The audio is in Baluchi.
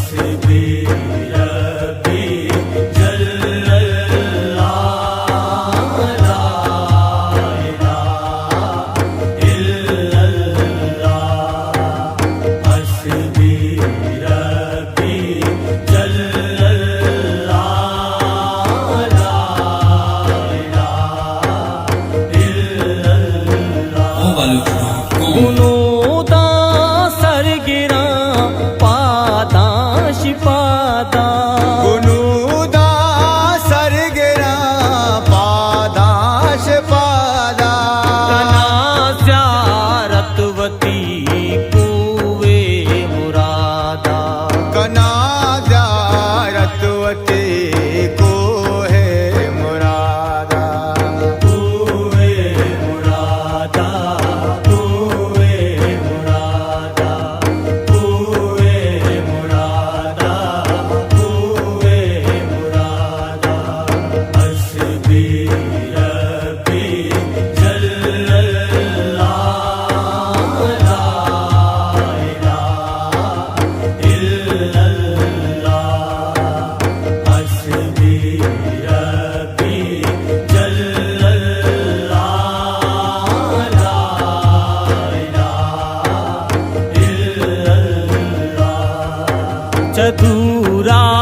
حسبی ربی جل اللہ، لا الہ الا اللہ۔ حسبی ربی جل اللہ، لا الہ الا اللہ۔ گنوداں سرگراں پاداں شپاداں۔ گنوداں سرگراں پاداں شپاداں۔ کنا زیارت وتی کوہ مرادا۔ کنا زیارت وتی کوہ مرادا۔ کوہ مرادا، کوہ مرادا، کوہ مرادا، کوہ مرادا۔ حسبی ربی جل اللہ، لا الہ الا اللہ۔ حسبی ربی جل اللہ، لا الہ الا اللہ۔ چہ دورا